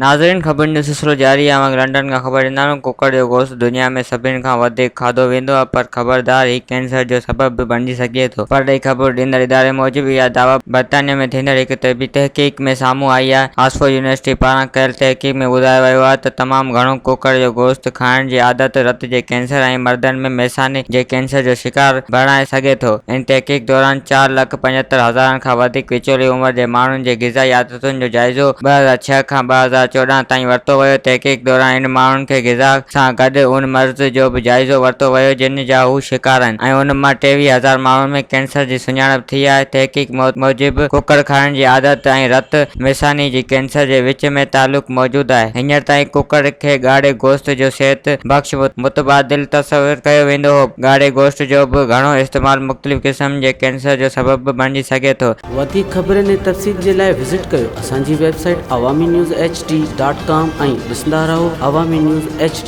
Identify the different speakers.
Speaker 1: ناظرين خبرن جو سلسلو جاري آهي اوهان کي لنڊن کان خبر ڏيندا هلون ڪڪڙ جو گوشت دنيا ۾ سڀني کان وڌيڪ کاڌو ويندو آهي پر خبردار هي ڪينسر جو سبب به بڻجي سگهي ٿو پرڏيهي خبرون ڏيندڙ اداري موجب اها دعويٰ برطانيا ۾ ٿيندڙ هڪ طبي تحقيق ۾ سامهون آئي آهي آڪسفورڊ يونيورسٽي پاران ڪيل تحقيق ۾ ٻڌايو ويو آهي ته تمام گهڻو ڪڪڙ جو گوشت کائڻ جي عادت رت جي ڪينسر ۽ مردن ۾ مثاني جي ڪينسر جو شڪار بڻائي سگهي ٿو ان تحقيق دوران 4 لک 75 هزارن کان وڌيڪ وچولي عمر جي ماڻهن جي غذائي عادتن جو جائزو 2006 کان 2014 تائين ورتو ويو، تحقيق دوران انهن ماڻهن کي غذا سان گڏ ان مرض جو به جائزو ورتو ويو جن جا هو شڪار آهن ۽ ان مان 23 هزار ماڻهن ۾ ڪينسر جي سڃاڻپ ٿي آهي، تحقيق موجب ڪڪڙ کائڻ جي عادت ۽ رت مثاني جي ڪينسر جي وچ ۾ تعلق موجود آهي، هينئر تائين ڪڪڙ کي ڳاڙهي گوشت جو صحت بخش متبادل تصور ڪيو ويندو هو، ڳاڙهي گوشت جو به گهڻو استعمال مختلف قسم جي ڪينسر جو سبب به بڻجي سگهي ٿو.
Speaker 2: وڌيڪ خبرن ۽ تفصيل جي لاء وزٽ ڪيو اسان جي website Awami news H D dot com ۽ ڏسندا رهو عوامي نيوز ايڇ ڊي.